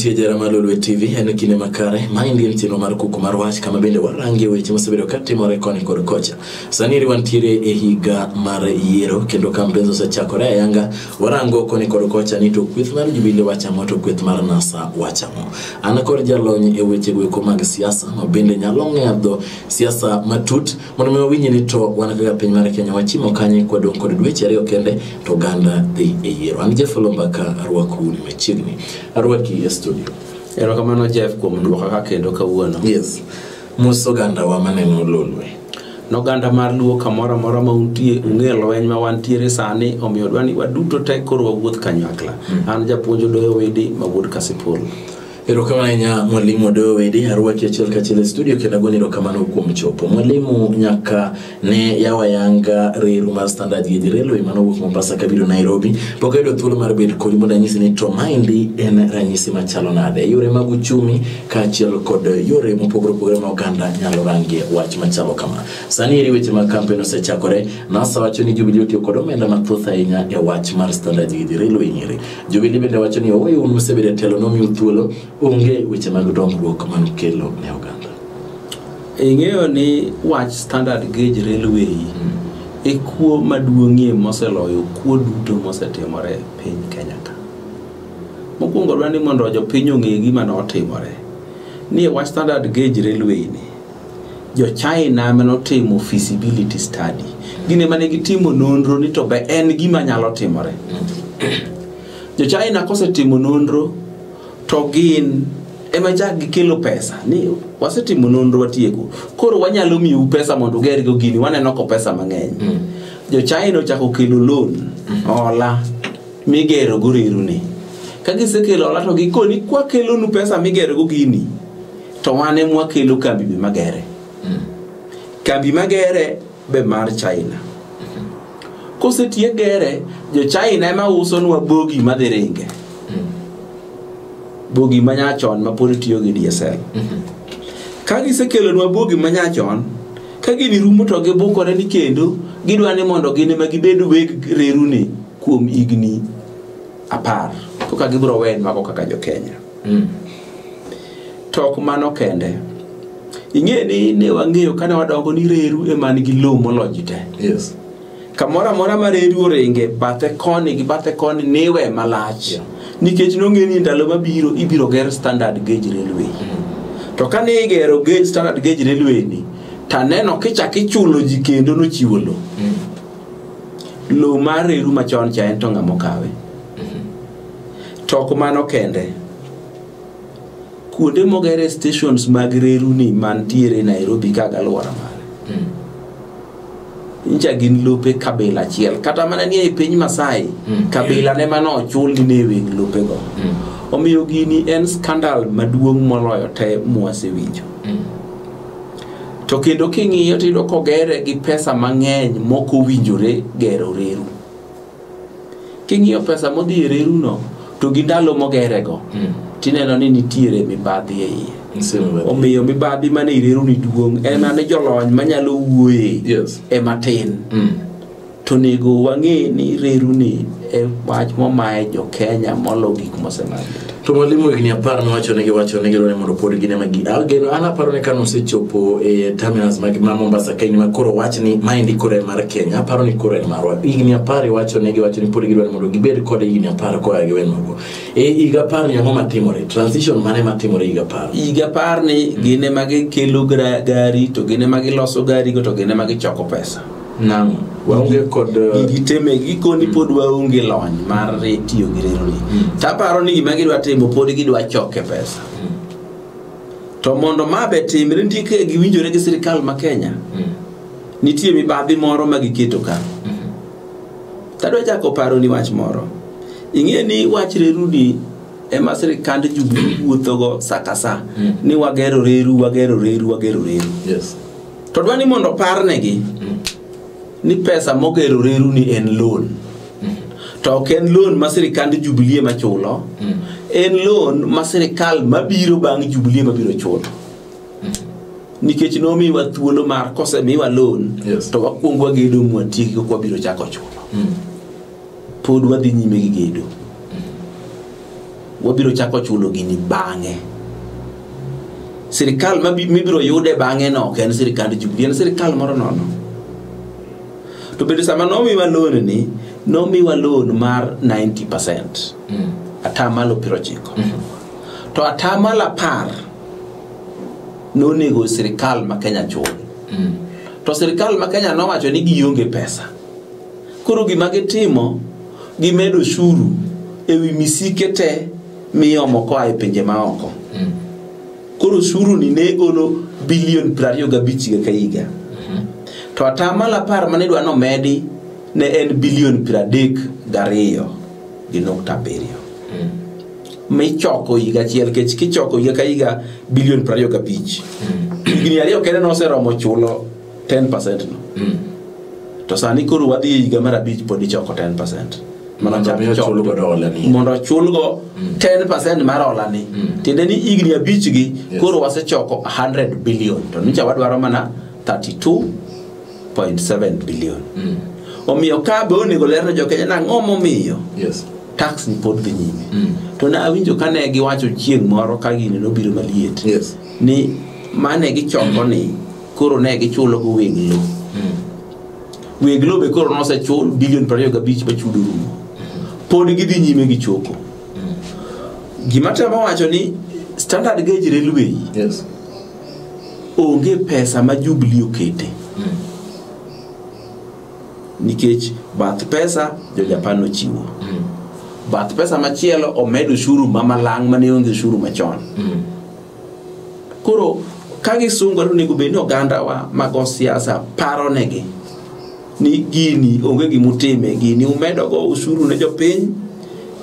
Intie jara mar Lolwe TV en kinde makare. Maendi en chenro mar kuku mar wach kama bende warangie weche mosebedo katimore koni kod kocha. Sani eri wantiere e higa mar yiero kendo campaigns osechakore ayanga. Warango koni kod kocha ni to kweth mar Jubilee wachang'o to kweth mar NASA wachang'o. An kod jalony e weche goeko mag siasa ma bende nyalo ng'edho siasa matut mondo mi wawinj ni to wan kaka piny mar Kenya wachimo kanye kwadong' kod dweche ariyo kende to oganda dhi e yiero. An Jeff Olombaka arwakou ni machiegni. Arwaki e studio. Erokamano Jeff kuom duoka ka kendo kawuono. Yes. Mos oganda wa maneno Lolwe. Noganda mar Luo kamoro amora ma untie ung'e lweny ma wantiere sani omiyo dwa ni waduto te koro wawuoth kanyakla. An japuonj Odoyo Wede ma wuod Kasipul. Erokamano ahinya mwalimu Odoyo Wede, arwaki achiel kachiel e studio kendo agoni erokamano kuom chopo. Mwalimu nyaka ne yawa yanga reru mar Standard Gauge Railway manowuok Mombasa kabiro Nairobi. Pok ayudo thuolo mar bet kodi mondo anyisi ni to maendi en ranyisi machalo nade e yore mag uchumi kaachiel kod yore mopogore opogore ma oganda nyalo rangie wach machalo kama. Sani eri weche mag campaign osechakore. NASA wacho ni Jubilee otiyo kod omenda mathoth ahinya e wach mar Standard Gauge Railway nyeri. Jubilee bende wacho ni ooyo un usebedo e telo nomiu thuolo onge weche mag dongruok manukelo ne oganda. Ing'eyo ni wach Standard Gauge Railway e kuo maduong'ie moseloyo kuo duto mosetimore piny Kenya ka. Mokwongo dwa ni mondo jopiny ong'e gima notimore. Ni e wach Standard Gauge Railway ni, jo China manotimo feasibility study. Gin ema ne gitimo nonro ni to be en gima nyalo timore. Jo China kosetimo nonro to gin ema chak gikelo pesa ni wasetimo nonro watieko koro wanyalo miyou pesa mondo ugergo gini waneno ko pesa mang'eny. Jo China ochako kelo loan hola migero go reru ni. Ka gisekelo hola to gikoni kwakelonu pesa migero go gini to wan ema wakelo kambi be magere. Kambi magere be mar China. Kosetiek gere, jo China ema usonwa bogi madhi ringe. Bogi manyachon ma pod tiyo gi diesel. Ka gisekelonwa bogi manyachon, ka gini rumo to gibukore ni kendo gidwa ni mondo gin ema gibed weg reru ni kuom higni 10. Koka gibiro wenwa kaka jo Kenya. To ok mano kende. Ing'e ni ne wang'eyo kane wadongo ni reru ema nigi lowo moloyo ji te. Yes. Kamoro amora ma reru oringe, bathe koni gi bathe koni niwe malach. Nikech nong'e ni ndalo mabiro ibiro ger Standard Gauge Railway. To kane igero Standard Gauge Railway ni, taneno kichak ichulo ji kendo nochiwo lowo. Lowo mar reru machon cha en to ng'ama okawe. To ok mano kende. Kuonde mogere stations mag reru ni mantiere Nairobi ka gi alwora mare. Ncha gin lope kabila achiel. Kata mana ni e piny Masai, kabila ne mano ochul ni ne weg lopego. Omiyo gini en scandal maduong' moloyo te mwasewinjo. To kendo king'iyo tiyudo kogere gi pesa mang'eny mokowinjore gero reru. King'iyo pesa modhi e reru no, to gi ndalo mogerego, tineno ni nitiere mibadhi e iye. Omiyo mibadhi mane reru ni duong' en mana ni jolony manyalo wuoye ema tin. To onego wang'e ni reru ni e wach momaye jo Kenya molo gik mosemagi. To mwalimu higni 10 nowacho ne giwacho ne gidwaro ni mondo pod gin ema gi ageno an aparo ni kane osechopo e terminus mag ma Mombasa Kenya ma koro wach ni maendi koro en mar Kenya aparo ni koro en marwa higni 10 iwacho ne giwacho ni pod gidwaro ni mondo gibed kode higni 10 koa giwenwago. E higa 10 ni ang'o matimore? Transition mane matimore higa 10? Higa 10 ni gin ema gikelo gari to gin ema giloso gari go to gin ema gichoko pesa. Nang'o? Waonge kod giteme gikoni pod waonge lony mar tiyo gi reru ni. Taparo ni gima gidwa timo pod gidwa choke pesa. To mondo ma be timre nitie kaka giwinjore gi sirikal ma Kenya. Nitie mibadhi moro ma giketo ka. Tadwa chako paro ni wach moro. Ing'e ni wach reru ni ema sirikand Jubilee wuothogo sa ka sa. Ni wagero reru, wagero reru, wagero reru. To dwa ni mondo parnegi ni pesa mogero reru ni en loan. To ok en loan ma sirikand Jubilee ema chulo. En loan ma sirikal mabiro bang' Jubilee mabiro chulo. Nikech nomiwa thuolo mar kosemiwa loan, to wakwong wagedo mwatieki kok wabiro chako chulo. Pod wadhi nyime gi gedo. Wabiro chako chulo gini bang'e. Sirikal mibiro yude bang'e no ok en sirikand Jubilee, en sirikal moro nono. To bende sama nomiwa loan ni, nomiwa loan mar 90%. 90%. To 10% nonego sirikal ma Kenya chul. To sirikal ma Kenya nowacho ni gionge pesa. Koro gima gitimo, gimedo ushuru ewi misike te miomo koa e pinje maoko. Koro ushuru ni ne golo bilion 25 higa ka higa. To 10% mane idwa nomedi ne en bilion 32.7. Michoko higa achiel kech kichoko higa ka higa bilion 25. Higni ariyo kende noseromo chulo 10% no. To sani koro wadhi e higa mar 5 pod ichoko 10%. Mondo ochulgo 10% mar hola ni. Tiende ni higni 5 gi koro wasechoko 100 billion. To nyocha wadwaro mana 32.7 billion. Omiyo ka be onego ler ne jo-Kenya nang'o momiyo tax ni pod dhi nyime. To ne awinjo kane giwacho chieng' moro ka gini nobiro maliet. Ni mane gichoko ni koro ne gichulo go weg lowo. Weg lowo be koro nosechul bilion 25 machudo rumo. Pod gidhi nyime gi choko. Gima temo wacho ni Standard Gauge Railway onge pesa ma Jubilee okete. Nikech bath pesa jo Japan nochiwo. Bath pesa machielo omedo ushuru mamalang' mane onge ushuru machon. Koro ka gisungo to onego bed ni oganda wa mago siasa paro negi ni gini onge gimutime, gini umedo go ushuru ne jopiny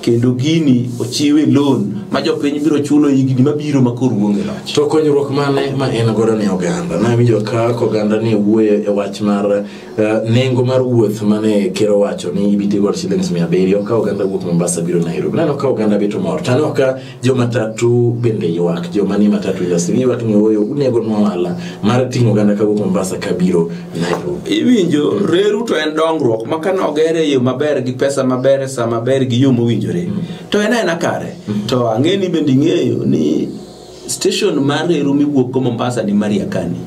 kendo gini ochiwe loan ma jopiny biro chulo higni mabiro ma koro onge loch. To konyruok mane ma en godo ne oganda? Nawinjo ka oganda ne wuoyo e wach mar nengo mar wuoth mane ker owacho ni ibiti godo shillings 700 ka oganda wuok Mombasa biro Nairobi. Naneno ka oganda bet omor. To aneno ka jomatatu bende ywak, joma ni matatu industry ywak ni ooyo unego nwa ohala mar ting'o oganda kawuok Mombasa kabiro Nairobi. Iwinjo reru to en dongruok ma kane ogere e yo maber gi pesa maber e sa maber gi yo mowinjore. To en aena kare. To ang'e ni bende ing'eyo ni station mar reru miwuok go Mombasa ni Mariakani.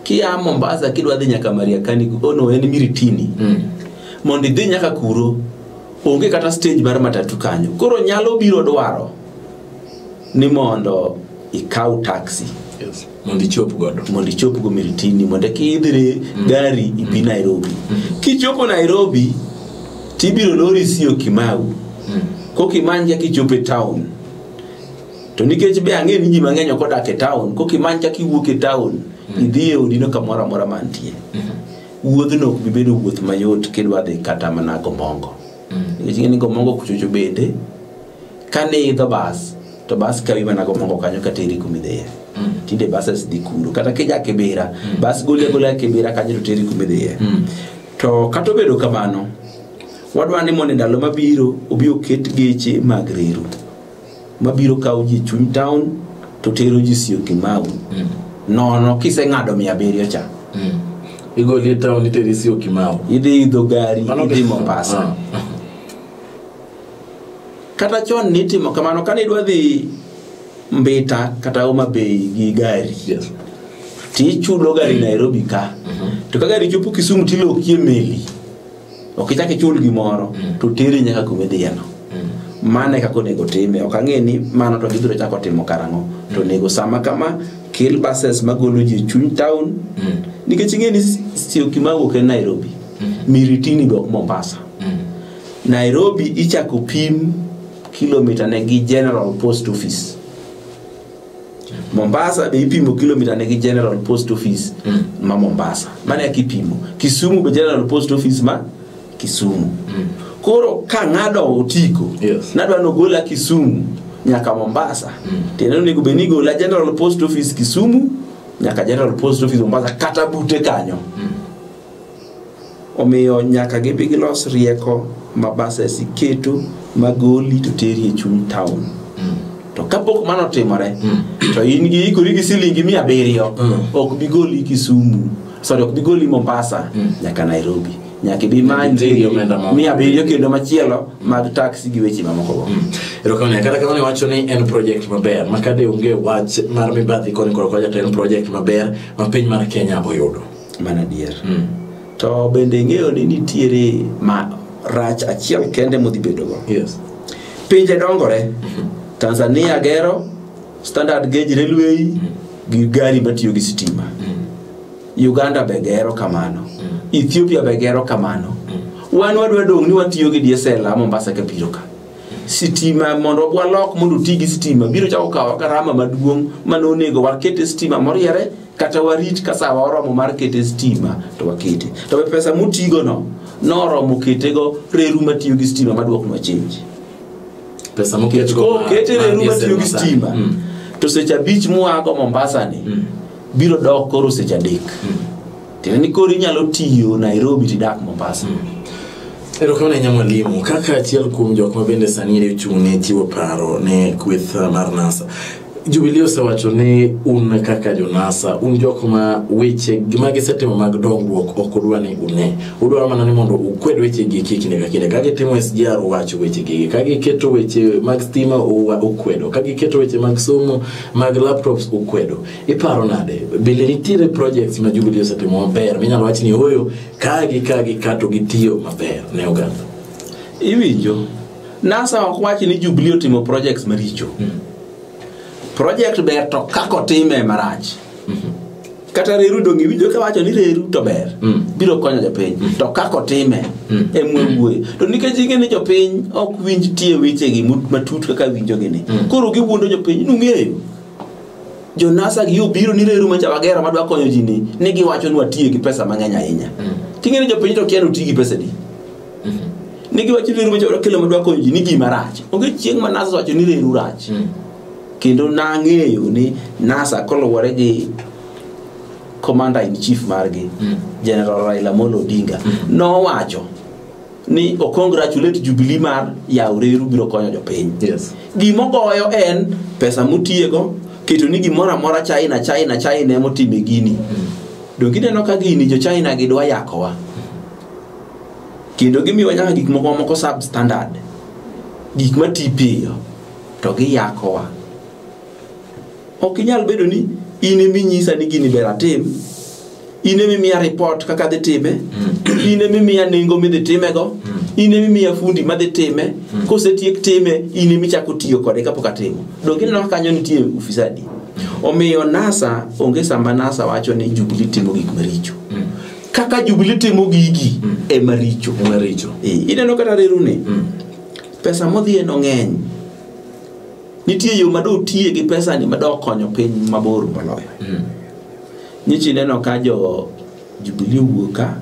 Kia Mombasa kidwa dhi nyaka Mariakani, ono en Miritini. Mondo idhi nyaka kuro, onge kata stage mar matatu kanyo. Koro nyalo biro dwaro ni mondo ikaw taxi. Mondo ichop godo. Mondo ichop go Miritini, mondo kidhi gari ibi Nairobi. Kichopo Nairobi, tibiro lori Syokimau. Kokimany kaka ichopo e town. To nikech be ang'e ni ji mang'eny ok odak e town, kokimany kaka iwuok e town, idhi e odino kamoro amora mantie. Wuodhno ok bi bedo wuoth mayot kidwa dhi kata mana Gomongo. Nikech ing'e ni Gomongo kuchocho bende, kane idho bas, to bas kawi mana Gomongo kanyo kateri kumidhiye. Tinde buses dhi kuro. Kata kija Kibera, bas goli agola Kibera kanyo to teri kumidhiye. To kata obedo kamano, wadwa ni mondo ndalo mabiro obi oket geche mag reru mabiro kawo ji chuny town to tero ji Syokimau. Nono kiseng'ado 700 cha. Igoli e town iteri Syokimau. Idhi idho gari idhi Mombasa. Kata chon nitimo kamano kane idwa dhi Mbita kata Homa Bay gi gari. Tichulo gari Nairobi ka. To ka gari chopo Kisumu tilokie meli. Ok ichak ichul gimoro to teri nyaka kuma idhiyeno. Mano e kaka onego time. Ok ang'e ni mano to gibiro chako timo karang'o. To onego sama kama kel buses magolo ji e chuny town. Nikech ing'e ni Syokimau ok en Nairobi. Miritini be ok Mombasa. Nairobi ichako pim kilomita ne gi General Post Office. Mombasa be ipimo kilomita ne gi General Post Office ma Mombasa. Mano e kipimo. Kisumu be General Post Office ma Kisumu. Koro ka ng'ado otiko, nadwa nogola Kisumu nyaka Mombasa. Tiende onego bed ni igola General Post Office Kisumu nyaka General Post Office Mombasa kata bute kanyo. Omiyo nyaka gibi gilos rieko ma buses iketo magoli to teri e chuny town. To kapok mano otimore, to in gi ikori gi silingi 700, ok bi goli Kisumu, sorry, ok bi goli Mombasa nyaka Nairobi. Nyaka ibi many Ti gi omenda moko. 700 kendo machielo mag taxi gi weche mamoko go. Erokamano. Kata kamano iwacho ni en project maber ma kade onge wach mar mibadhi koni kod kocha to en project maber ma piny mar Kenya oyudo. Mana adier. To bende ing'eyo ni nitiere ma rach achiel kende modhi bedogo. Yes. Pinje dongore. Tanzania gero standard gauge railway gi gari matiyo gi sitima. Uganda be gero kamano. Ethiopia be gero kamano. Wan wadwa dong' ni watiyo gi diesel a Mombasa ka biro ka. Sitima mondo walok mondo oti gi sitima biro chako kawo garama maduong' mane onego wakete sitima moriere kata warit ka sawa oromo mar kete sitima to wakete. To be pesa motigo no noromo ketego reru matiyo gi sitima maduoknwa change. Pesa moket go Kokete reru matiyo gi sitima to seche 5 muago Mombasa ni biro dok koro seche 3. Tiende ni koro inyalo tiyo Nairobi tidak Mombasa. Erokamano ahinya mwalimu. Kaka achiel kuom jok ma bende sani ochung' ne chiwo paro ne kweth mar NASA. Jubilee osewacho ni un kaka jo NASA, un jok ma weche ma gisetimo mag dongruok ok udwa ni une. Udwaro mana ni mondo ukwed weche gi kinde ka kinde. Ka gitimo SGR uwacho weche gi, ka giketo weche mag stima ukwedo, ka giketo weche mag somo mag laptops ukwedo. Iparo nade? Bende nitiere projects ma Jubilee osetimo maber minyalo wach ni oyo ka gi ka gi ka to gitiyo maber ne oganda? Iwinjo, NASA ok wach ni Jubilee otimo projects maricho. Project ber to kaka otime marach. Kata reru dong' iwinjo ka wacho ni reru to ber. Biro konyo jopiny. To kaka otime emwa wuoye. To nikech ing'e ni jopiny ok winj tie wechegi matut kaka winjogi ni. Koro giwuondo jopiny nung'eyo. Jo NASA gi obiro ni reru macha wagero madwa konyo ji ni giwacho ni watiye gi pesa mang'eny ahinya. Ting'e ni jopiny to kia ni oti gi pesa di. Ni giwacho ni reru macha wakelo madwa konyo ji ni gima rach. Onge chieng' ma NASA owacho ni reru rach. Kendo nang'eyo ni NASA koluwore gi commander in chief margi, General Raila Amolo Odinga, nowacho ni o congratulate Jubilee mar yawo reru biro konyo jopiny. Yes. Gimogoyo en pesa motiyego, keto ni gimoro amora China, China, China emotime gini. Donge ineno ka gini jo China gi dwa yakowa. Kendo gimiyowa nyaka gik moko moko substandard. Gik mati piyo to giyakowa. Ok inyal bedo ni in eminyisa ni gini ber atim, in emimiya report kaka adhi time, in emimiya nengo midhi timego, in emimiya fundi madhi time, kosetiek time in emichako tiyo kode kapok atimo. Donge ineno ka kanyo nitie ufisadi? Omiyo NASA onge sama NASA wacho ni Jubilee timo gik maricho. Kaka Jubilee timo gigi ema richo. Ema richo. Ineno kata reru ni, pesa modhiye no ng'eny. Nitie yo ma do tiye gi pesa ni ma do konyo piny mabor moloyo. Nyichi ineno ka jo Jubilee owuok ka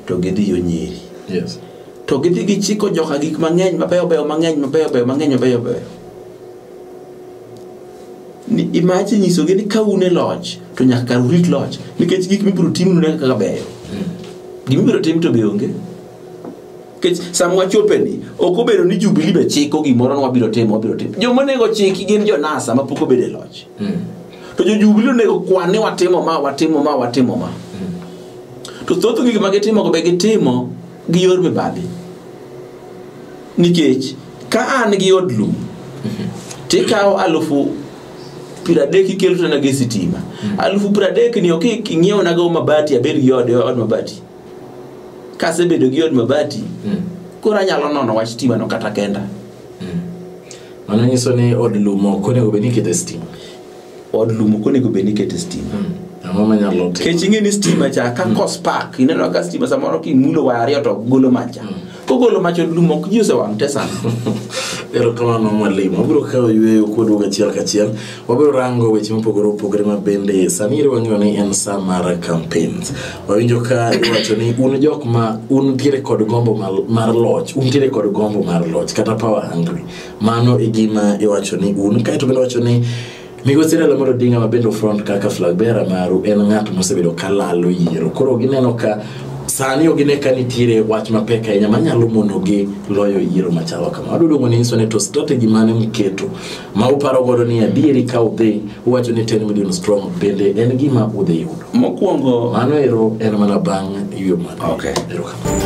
to gidhi yo Nyeri. Yes. To gidhi gichiko joka gik mang'eny mabeyo beyo mang'eny mabeyo beyo mang'eny mabeyo beyo. Ni imachi nyisogi ni ka un e loch to nyaka kar urit loch nikech gik mibiro timnu ne kaka beyo. Gima ibiro tim to be onge. Nikech sama wachope ni ok obedo ni Jubilee be chiko gimoro ni wabiro timo wabiro timo. Joma onego chiki gin jo NASA mapok obedo e loch. To jo Jubilee onego kwan ni watimo ma watimo ma watimo ma. To thoth gik ma gitimo go be gitimo gi yor mibadhi. Nikech ka an gi od lum tikawo 30,000 ikelo na gi sitima. 30,000 ni ok ing'iewo go mabati abed gi od mabati. Kasebedo gi od mabati, koro anyalo nono wach stima no kata kenda. Mano nyiso ni od lum ok onego bed ni ikete stima. Od lum ok onego bed ni ikete stima. Ang'o manyalo timo? Nikech ing'e ni stima cha ka ko spark, ineno ka stima samoro kimulo waya ariyo to golo mach cha. Kogolo mach od lum ok ji osewang' te sana. Erokamano mwalimu. Wabiro kawo yueyo kwaduogo achiel kachiel. Wabiro rango weche mopogore opogore ma bende sani wang'eyo ni en sa mar campaigns. Wawinjo ka iwacho ni un jok ma untiere kod gombo mar loch, untiere kod gombo mar loch kata power hungry. Mano e gima iwacho ni un. Kaeto bende iwacho ni Migosi Raila Amolo Odinga ma bende front kaka flag bearer maru en ng'at mosebedo ka lalo yiero. Koro gineno ka Sani ok gine ka nitiere wach mapek ahinya manyalo monogi loyo yiero machalo kama. Wadwa duogo ni nyiso ni to strategy mane muketo ma uparo godo ni adieri ka udhi uwacho ni 10 million strong bende en gima udhi yudo. Mokwongo Mano ero en mana bang' yweyo mar. Okay. Erokamano.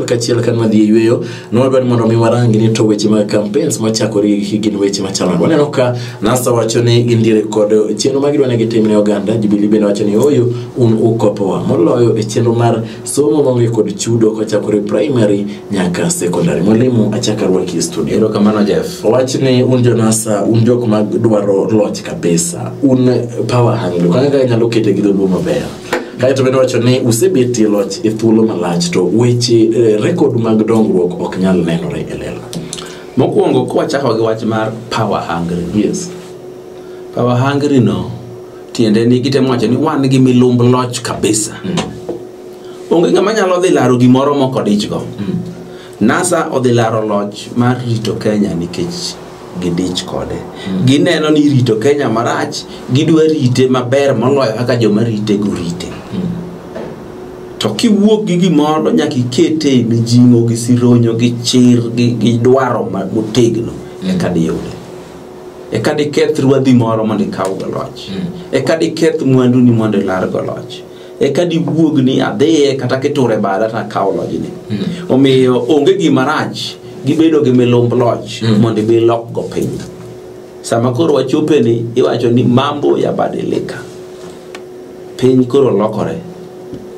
Kachiel kan madhi e yweyo nwadwa ni mondo mi warangi ni to weche mag campaigns machakore gin weche machalo nade. Waneno ka NASA wacho ni gintiere kod chenro ma gidwa ni gitim ne oganda, Jubilee bende wacho ni ooyo un ukopowa moloyo e chenro mar somo maonge kod chudo kochakore primary nyaka secondary. Mwalimu achako arwaki e studio. Erokamano Jeff. Owach ni un jo NASA, un jok ma dwaro loch kabisa, un power hungry, ok ang'e kaka inyalo kete gi dholuo maber. Kaeto bende wacho ni usebet e loch e thuolo malach to weche rekod mag dongruok ok nyal nenore e lela. Mokwongo kwachako gi wach mar power hungry. Yes. Power hungry no tiende ni gitemo wacho ni wan gi milumb loch kabisa. Onge ng'ama nyalo dhi laro gimoro mokodichgo. NASA odhi laro loch mar rito Kenya nikech gidich kode. Gineno ni rito Kenya marach, gidwa rite maber moloyo kaka joma rite go rite. To kiwuok gi gimoro nyaka ikete e mijing'o gi sironyo gi chir gi dwaro motegno eka diyude. Eka diketh ruadhi moro mondo ikaw go loch. Eka diketh mwanduni mondo ilar go loch. Eka diwuog ni adhiye kata kiture bada to akaw lojni. Omiyo onge gima rach gibedo gi milumb loch mondo ibi ilok go piny. Sama koro wachope ni iwacho ni mambo yabadilika. Piny koro lokore.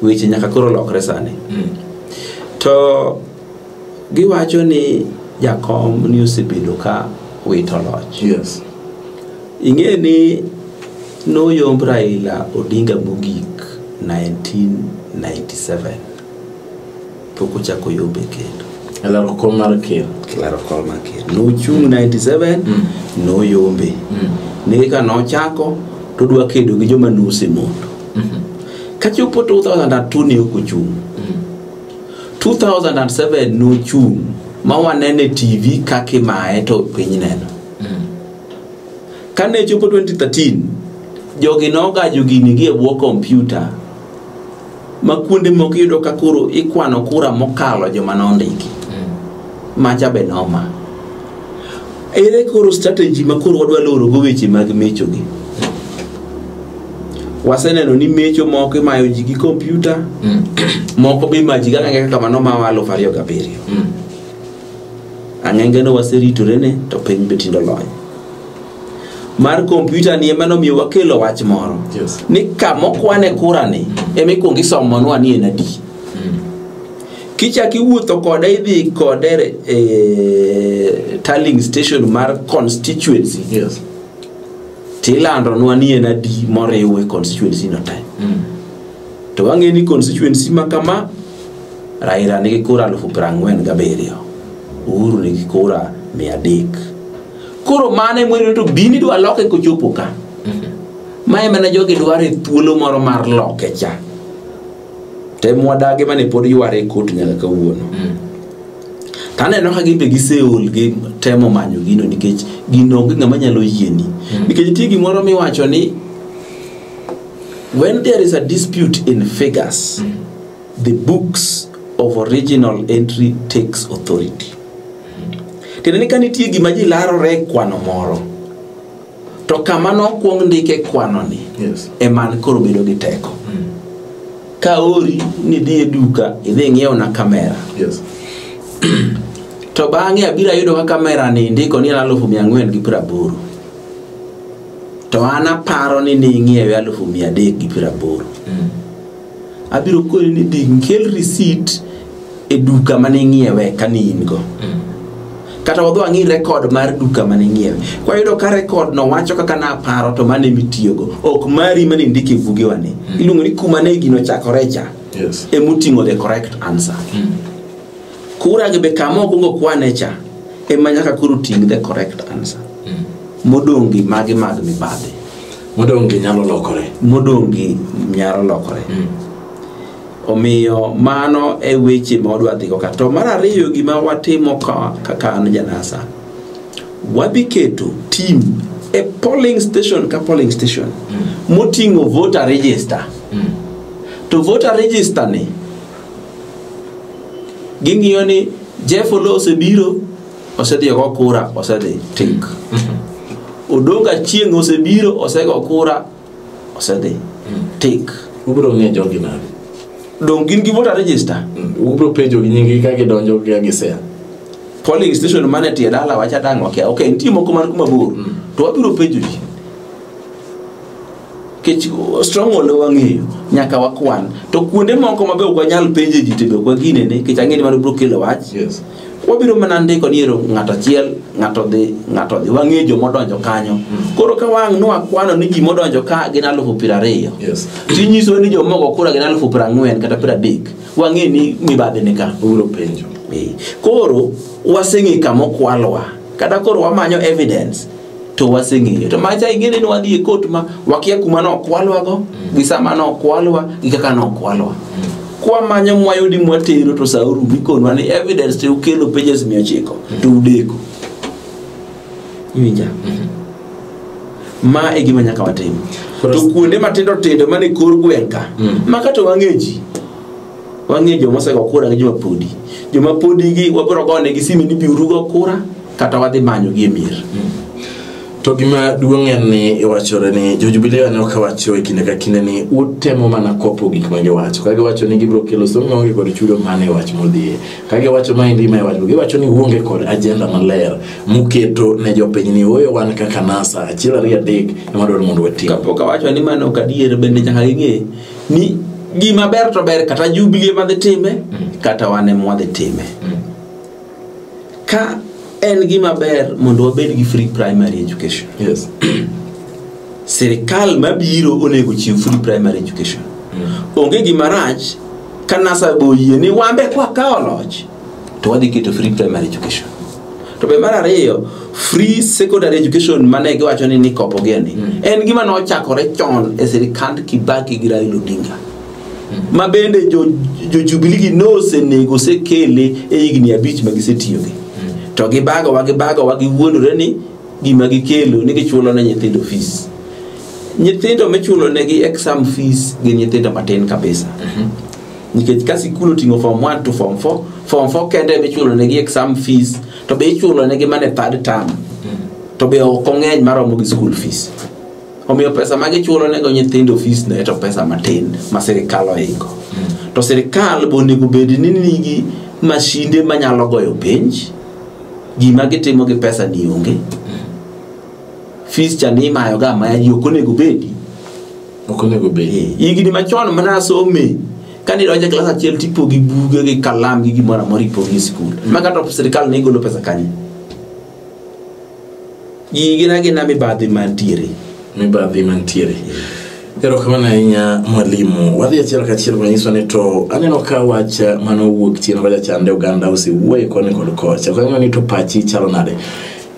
Weche nyaka koro lokre sani. To giwacho ni jakom ni osebedo ka wito loch. Yes. Ing'e ni noyomb Raila Odinga mogik 1997. Pok ochako yombe kendo. E laro kom mar ker. Laro kom mar ker. Nochung' 97, noyombe. Ni ka nochako to odwa kedo gi joma nosemondo. Kachopo 2002 ne ok ochung'. 2007 nochung' ma wanene TV kaka imaye to piny neno. Kane chopo 2013, jogi nogajo gini gi e bwo kompyuta ma kuonde moko iyudo ka koro ikwano kura mokalo joma nondiki. Macha be noma. Ere koro strategy ma koro wadwa loro go weche mag mecho gi? Waseneno ni mecho moko imayo ji gi kompyuta, moko be imayo ji kaka kaka mano ma 2007. Ang'enge no waseritore ne to piny be tindo lony. Mar kompyuta ni ema nomiyo wakelo wach moro. Yes. Ni kamokwane kura ni ema ikuongo isomonwa ni en adi. Kichak iwuotho kode idhi kode e tallying station mar constituency. Yes. Tilandonwa ni en adi moriw e constituency no te. To wang'e ni constituency ma kama Raila nigi kura 47,000, Uhuru nigi kura 300. Koro mano ema to bini dwa loke kochopo ka. Ma ema ne jogi dwaro e thuolo moro mar loke cha. Tem wadagi mane pod yware e kot nyaka kawuono. Taneno ka gin be giseol gi temo manyo gino nikech gino onge ng'ama nyalo yieni. Nikech nitie gimoro miwacho ni when there is a dispute in figures, the books of original entry takes authority. Tiende ni ka nitie gima ji larore e kwano moro, to kama nokwong ndike kwano ni ema koro bedo gi teko. Ka ori ni idhi e duka idhi ing'iewna kamera, to bang'e abiro ayudo ka kamera ni indiko ni en 4,480, to an aparo ni ning'iewe 380,000. Abiro koni ni dhi ikel receipt e duka mane ing'iewe ka ne in go. Kata wadhi wang'i record mar duka mane ing'iewe. Kwayudo ka record no wacho kaka naparo, to mano emitiyogo, ok mari mane indiko e bugewa ni. Iluongo ni kuma ne gino chakore cha emoting'o the correct answer. Kura gi be kama okwongo kwane cha ema nyaka koro ting' the correct answer. Modong' gi magi mag mibadhi. Modong' gi nyalo lokore. Modong' gi nyalo lokore. Omiyo mano e weche ma wadwa dhigo ka. To mar ariyo, gima watimo ka kaka an janasa, wadhi keto team e polling station ka polling station moting'o voter register. To voter register ni ging'iyo ni Jeff Oloo osebiro, osedhi ogo kura, osedhi, tik. Odonga Chieng' osebiro, osego kura, osedhi, tik. Ubiro ng'e jogi nade? Dong' gin gi voter register. Ubiro penjo gi nying gi ka gidonjo ka gisea. Polling station mane tie dala wacha dang' wakia. Ok, nitie moko man kuma bor. To wabiro penjo ji. Kech stronghold wang'eyo, nyaka wakwan. To kuonde moko ma be ok wanyal penje ji to be ok waginene, nikech ang'e ni mano biro kelo wach. Wabiro mana ndiko ni ero ng'ato achiel, ng'ato dhi, ng'ato dhi. Wang'eyo jomodonjo kanyo. Koro ka wang' nwakwano ni ji modonjo ka gin 20,000. Tinyiso ni jomogo kura gin 40,000 kata 30. Wang'e ni mibadhi ni ka. Ubiro penjo. Koro waseng'e kama okwalwa. Kata koro wamanyo evidence to waseng'eyo. To macha ing'e ni wadhi e court ma wakia kuma nokwalwago, gi sama nokwalwa, gi kaka nokwalwa. Kwamanyo mwayudi mwatero to sa orumo ikonwa ni evidence to ukelo pages 900 to udeko. Iwinja? Ma e gima nyaka watim. To kuonde matindo tindo mane kor gweng' ka, ma kata wang'e ji, wang'e joma osego kura gi joma podi. Joma podi gi wabiro gonegi sime ni biuru go kura kata wadhi manyo gi e mier. To gima duong' en ni iwachore ni jo Jubilee aneno ka wacho e kinde ka kinde ni utemo mana kopo gik ma giwacho. Ka giwacho ni gibiro kelo somo maonge kod chudo, mano e wach modhiye. Ka giwacho maendi ma e wach, giwacho ni uonge kod agenda maler muketo ne jopiny ni ooyo wan kaka NASA 1 2 3 ema dwaro mondo watim. Kapok awacho ni mano ok adier, bende nyaka ging'e ni gima ber to ber kata Jubilee ema dhi time, kata wan ema wadhi time. Ka en gima ber mondo wabed gi free primary education. Sirikal mabiro onego chiw free primary education. Onge gima rach ka NASA boyie ni wambe kwa kawo loch to wadhi keto free primary education. To be mar ariyo, free secondary education mane giwacho ni nikopo gi ni en gima nochakore chon e sirikand Kibaki gi Raila Odinga. Ma bende jo Jubilee gi nosenego osekele e higni 5 ma gisetiyogi. To gibagowa gibagowa giwuondore ni gima gikelo ni gichulo ne nyithindo fees. Nyithindo michulo negi exam fees gin nyithindo matin kabisa. Nikech ka sikul oting'o form 1 to form 4, form 4 kende michulo negi exam fees, to be ichulo negi mana e third term. To be ok ong'eny maromo gi school fees. Omiyo pesa ma gichulo nego nyithindo fees no to pesa matin ma sirikal oingo. To sirikal be onego bed ni nigi mashinde manyalo goyo penj. Gima gitimo gi pesa ni onge. Fees cha ni imayo ga amaya ji ok onego bedi. Ok onego bedi. Higni machon mana asome, kane idonjo e klas achiel tipogi buge gi kalam gi gimoro amora ipogi e sikul. Ma kata sirikal ne golo pesa kanye. Gigi gin agina mibadhi mantiere. Mibadhi mantiere. Erokamano ahinya mwalimu. Wadhi achiel kachiel manyiso ni to aneno ka wach manowuok chien kocha chande oganda osewuoye koni kod kocha. Ok ang'eyo ni to pachi chalo nade.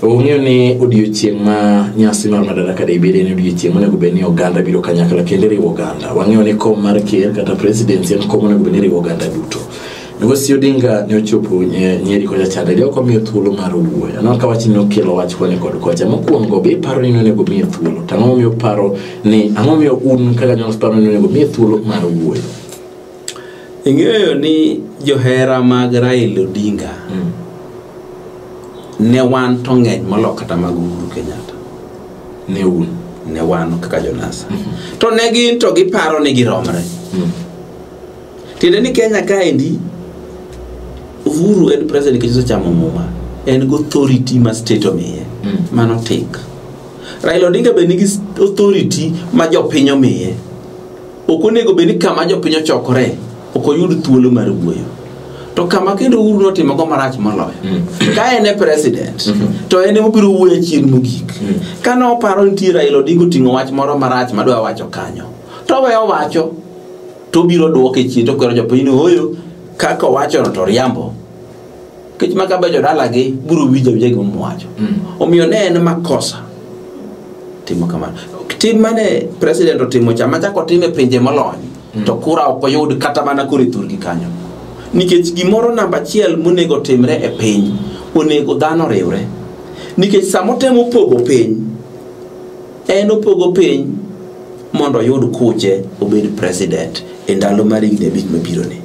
Ong'eyo ni odiochieng' ma nyasi mar Madaraka Day bende en odiochieng' monego bed ni oganda biro kanyakla kendo riwo oganda. Wang'eyo ni kom mar ker kata presidency en kom monego bed ni riwo oganda duto. Migosi Odinga ne ochopo Nyeri kocha chande, ne ok omiyo thuolo mar wuoyo. Aneno ka wachni nokelo wach koni kod kocha. Mokwongo be iparo ni onego miye thuolo? To ang'o momiyo paro ni ang'o momiyo un kaka joma paro ni onego miye thuolo mar wuoyo? Ing'eyo ni johera mag Raila Odinga ne wan to ng'eny molo kata mag Uhuru Kenyatta. Ne un. Ne wan kaka jonasa. To ne gin to giparo ni giromre. Tiende ni Kenya kaendi Uhuru en president nikech osechamo muma. En gi authority ma state omiye. Mano tik. Raila Odinga be nigi authority ma jopiny omiye. Ok onego bed ni kama jopiny ochokore ok oyud thuolo mar wuoyo. To kama kendo Uhuru notimo go marach moloyo. Ka en e president, to en ema obiro wuoyo chien mogik. Ka noparo nitie Raila Odinga oting'o wach moro marach madwa wacho kanyo, to oweyo wacho, to obiro duoke chien to kwero jopiny ni ooyo, kaka owachono to riambo. Nikech ma kabe jodalagi biro winjo awinja gima owacho. Omiyo ne en makosa timo kamano. Tim mane president otimo cha machako otime pinje molony to kura ok oyud kata mana koro e thurgi kanyo. Nikech gimoro namba achiel monego timre e piny, onego dhano riwre. Nikech sama otemo pogo piny, en opogo piny mondo oyud kuche obed president e ndalo mar higni 5 mabiro ni.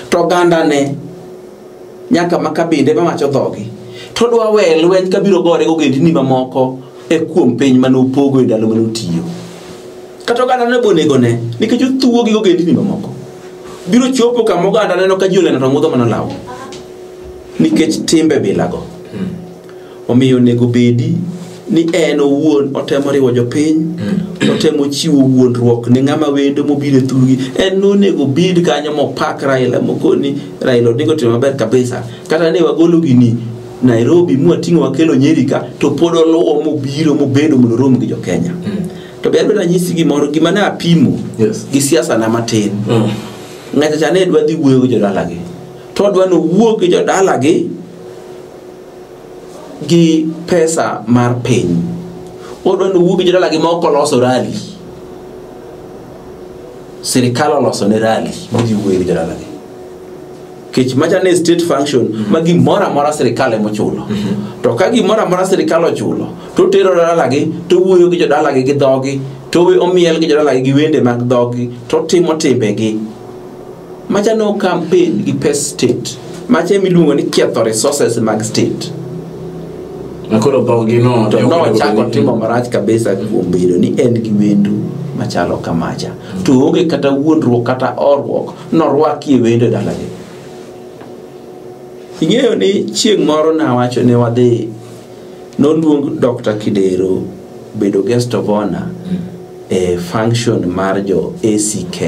To oganda ne nyaka ma kabinde mawacho dhogi to dwa we lweny kabiro gore gogendini mamoko e kuom piny mane opogo e ndalo mane otiyo. Kata oganda ne bonego ne nikech othuwo gi ogendini mamoko. Biro chopo kama oganda neno ka ji oneno to ng'udho mana law. Nikech timbe bilago. Omiyo onego bedi ni en owuon otemo riwo jopiny, otemo chiwo wuondruok ne ng'ama wendo mobiro e thurgi. En nonego bid kanyo mopak Raila mokoni Raila Odinga otimo maber kabisa. Kata ne wagolo gini Nairobi mwating'o wakelo Nyeri ka to pod oluwo mobiro mobedo mondo orom gi jo-Kenya. To ber bende anyisi gimoro, gima ne apimo gi siasa na matin. Ng'acha cha ne dwa dhi wuoyo gi jodalagi. To odwa ni owuo gi jodalagi gi pesa mar piny. Odwa ni owuo gi jodalagi ma ok oloso rally. Sirikal oloso ne rally modhi wuoyo gi jodalagi. Kech macha ne state function ma gimoro amora sirikal ema ochulo. To ka gimoro amora sirikal ochulo, to tero jodalagi, to wuoyo gi jodalagi gi dhogi, to omiel gi jodalagi gi wende mag dhogi, to timo timbegi. Macha no campaign gi pes state. Macha emiluongo ni ketho resources mag state. Makoro dhogi no To nochako timo marach kabisa kuom bedo ni en gi wendo machalo kamacha. To onge kata wuondruok kata orruok norwakie wendo e dalagi. Ing'eyo ni chieng' moro nawacho ne wadhi noluong Dr. Kidero bedo guest of honor e function mar jo ACK,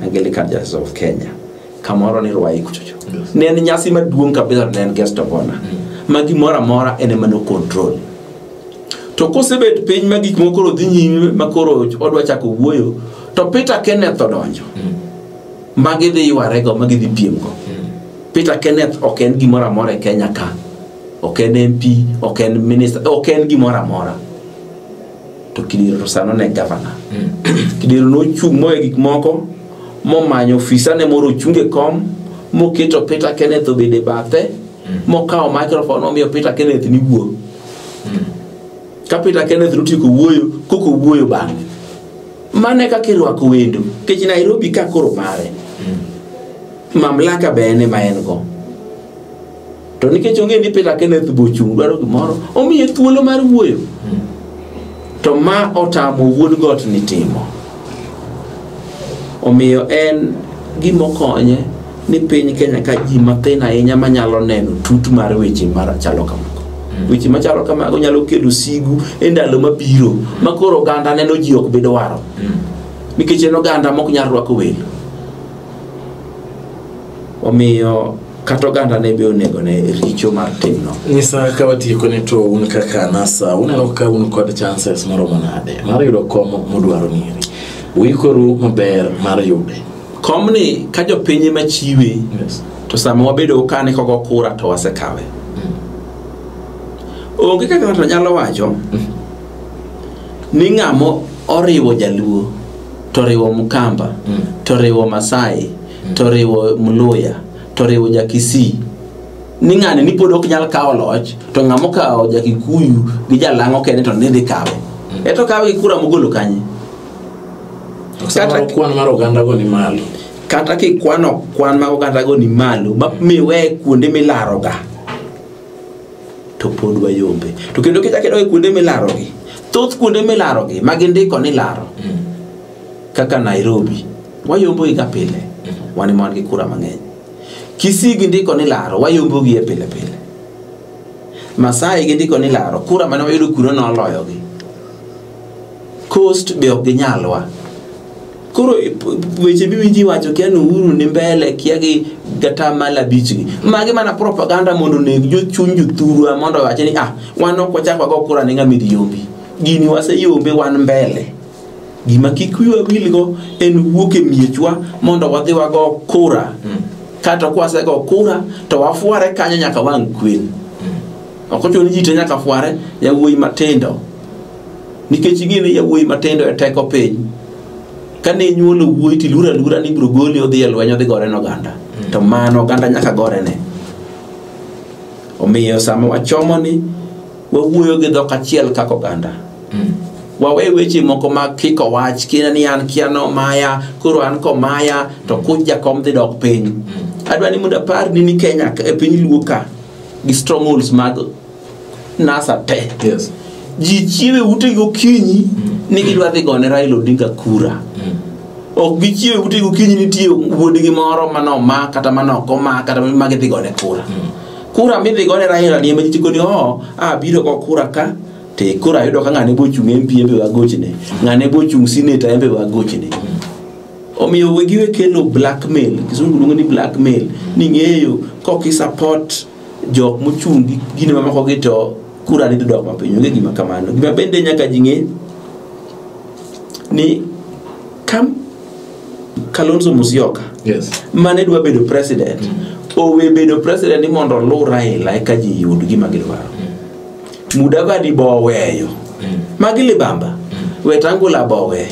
Anglican Church of Kenya, kamoro ni Ruai kuchocho. Ne en nyasi maduong' kabisa to ne en guest of honor. Ma gimoro amora en ema no control. To kosebet piny ma gik moko koro dhi nyime ma koro odwa chako wuoyo, to Peter Kenneth odonjo. Ma gidhi yware go, ma gidhi piem go. Peter Kenneth ok en gimoro amora e Kenya ka. Ok en MP, ok en minister, ok en gimoro amora. To Kidero to sano ne governor. Kidero nochung' mowe gik moko, momanyo ofisa ne moro ochung' e kom, moketo Peter Kenneth obedo e bathe, mokawo microphone omiyo Peter Kenneth ni wuo. Ka Peter Kenneth notieko wuoyo, koko wuoyo bang'e. Mano e kaka irwako wendo, nikech Nairobi ka koro mare. Mamlaka be en ema en go. To nikech ong'e ni Peter Kenneth bochung' dwaro gimoro, omiye thuolo mar wuoyo. To ma otamo wuod got ni timo. Omiyo en gimokonye ni piny Kenya ka ji mathin ahinya manyalo neno tut mar weche machalo kamago. Weche machalo kamago nyalo kelo sigu e ndalo mabiro ma koro oganda neno ji ok bi dwaro. Nikech en oganda mok nyal rwako welo. Omiyo kata oganda ne be onego ne richo mar timno. Nyisa ka watieko ni to un kaka NASA, uneno ka un kod chances moromo nade mar yudo kom mudwaro nieri. Uikoru maber mar yude. Komni ka jopiny ema chiwe, to sama wabedo kane kogo kura to wasekawe. Onge kaka ng'ato nyalo wacho ni ng'amo oriwo jaluo to riwo Mkamba to riwo Masai to riwo Mluya to riwo Jakisii ni ng'ani ni pod ok nyal kawo loch to ng'ama okawo Jakikuyu gi Jalang'o kende to ni dhi kawe. Eto kawe gi kura mogolo kanye? Samoro kwan mar oganda go ni malo. Kata kikwano kwan mag oganda go ni malo ma miwe kuonde milaroga to pod wayombe. To kendo kichako idok e kuonde milarogi, thoth kuonde milarogi ma gindiko ni laro kaka Nairobi wayombo gi ka pile, wan ema wan gi kura mang'eny. Kisii gindiko ni laro, wayombo gi e pile pile. Masai gindiko ni laro, kura mane wayudo kuno noloyogi. Coast be ok ginyalwa. Koro weche miwinji wacho kia ni Uhuru ni mbele, kia gi gatamalo 5 gi. Magi mana propaganda mondo oneg jochuny jothurwa mondo owach ni wan ok wachak wago kura ne ng'ama idhi yombi. Gini waseyombe wan mbele. Gima kik wiwa wilgo en wuok e miechwa mondo wadhi wago kura. Kata kwasego kura to wafuare kanyo nyaka wang' kwen. Ok ochuno ni ji te nyaka fuare, yawuoyi matindo. Nikech ing'e ni yawuoyi matindo e teko piny. Kane inyuolo wuoyi tiluoro aluora ni ibiro goli odhi e lweny odhi gore ne oganda. To mano oganda nyaka gore ne. Omiyo sama wachomo ni wawuoyo gi dhok achiel kaka oganda. Wawe weche moko mag kiko wach, kia ni an kia no maya, koro an komaya, to kuch jakom dhi dok piny. Adwa ni mondo apar ni Kenya e piny Luo ka gi strongholds mag NASA te. Yes. Ji chiewe ute gokinyi ni gidwa dhi gone Raila Odinga kura. Ok gichiewe ute gokinyi nitie wuodgi moro manoma kata manok oma kata ma gidhi gone kura. Kura midhi gone Raila ni ema ji koni biro go kura ka te kura yudo ka ng'ane bochung' MP embe wagochne, ng'ane bochung' senator embe wagochne. Omiyo wegi we kelo blackmail, kisungu luongo ni blackmail, ni ng'eyo kok i support jok mochung' gi gine mamoko gi to kura ni dhi dok mapiny. Onge gima kamano. Gima bende nyaka ji ng'e ni kam Kalonzo Musyoka mane dwa bedo president owe bedo president ni mondo oluw Raila eka ji yud gima gidwaro. Mudavadi bo oweyo. Magi libamba. Wetangula bo oweyo.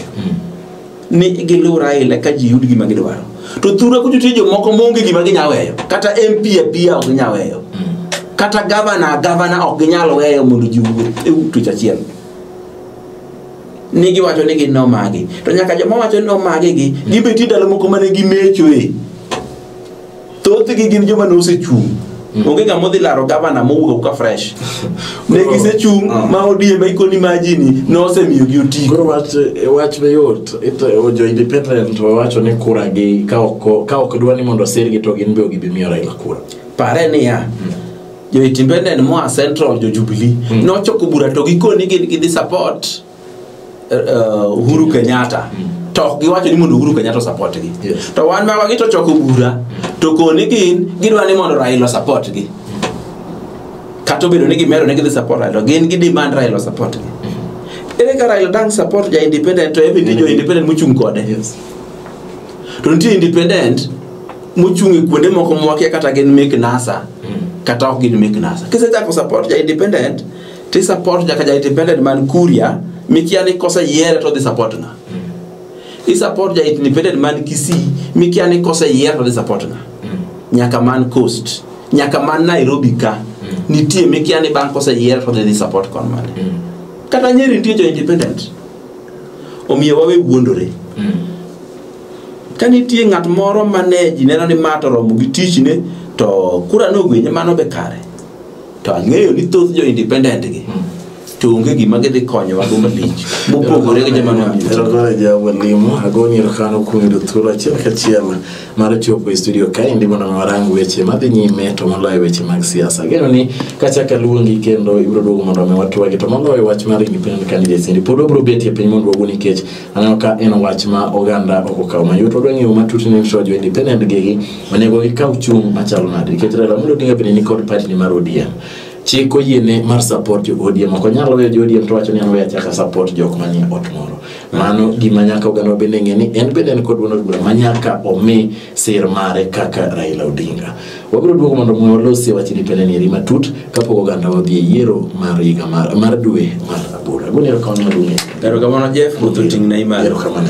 Ni giluw Raila eka ji yud gima gidwaro. To thura kucho nitie jomoko maonge gima ginyalo weyo. Kata MP apia ok ginyal weyo. Kata governor ok ginyal weyo mondo ji owuoth e twech achiel. Ni giwacho ni gin nomagi. To nyaka joma wacho ni nomagi gi, gibetie ndalo moko mane gimechoe. Thothgi gin joma nosechung'. Onge ng'ama odhi laro gavana mowuok ka fresh. Ne gisechung' ma ODM ikoni majini nosemiyogi otiko. Koro wach mayot, jo independent wacho ni kura gi ka ok dwa ni mondo osirgi to gin be ok gibi miyo Raila kura. Pare niya, jo independent moa Central jo Jubilee nochoko bura to gikoni gin gidhi support Uhuru Kenyatta. To ok giwacho ni mondo Uhuru Kenyatta support gi. To wan magwa gi to choko bura to koni gin gidwa ni mondo Raila support gi. Kata obedo ni gimero ni gidhi support Raila, gin gi demand Raila support gi. Ere ka Raila dang support ja independent to ebe nitie jo independent mochung' kode. To nitie independent mochung' e kuonde moko mwakia kata gin mek NASA kata ok gin mek NASA. Kisechako support ja independent, ti support nyaka ja independent man Kuria mikia ni koseyiere to dhi support ng'a. I support ja independent man Kisii mikia ni koseyiere to dhi support ng'a. Nyaka man Coast, nyaka man Nairobi ka nitie mikia ni bang' koseyiere to dhi support kon mane. Kata Nyeri nitie jo independent. Omiyo wawe wuondore. Ka nitie ng'at moro mane ji neno ni ma to romo gi tichne to kura nogwenye mano be kare. To ang'eyo ni thoth jo independent gi to onge gima gidhi konyowa go malich mopogore gi joma nomiyo. Erokamano jawalimu, agoni erokamano kuom yudo thuolo achiel kachiel mar chopo e studio kaendi mondo mi warang weche madhi nyime to moloyo weche mag siasa. Ageno ni kachako aluongi kendo ibiro duogo mondo mi watwagi to moloyo wach mar independent candidates endi pod wabiro betie piny mondo wawuo nikech aneno ka en wach ma oganda ok okawo mayot. Wadwa ng'eyo matut ni to jo independent gigi onego gikaw chung' machalo nade nikech Raila Amolo Odinga bende ni kod party ni mar ODM. Chik oyiene mar support jo ODM, ok onyal weyo jo ODM to wacho ni an weyo achaka support jok manie ot moro. Mano gima nyaka oganda bende ng'e ni en bende en kod wuon od bura ma nyaka omi sir mare kaka Raila Odinga. Wabiro duogo mondo mi walosie wach independent eri matut kapok oganda odhi e yiero mar higa mar dwe mar aboro. Agoni erokamano maduong'. Erokamano Jeff, ruoth oting'na malo. Erokamano.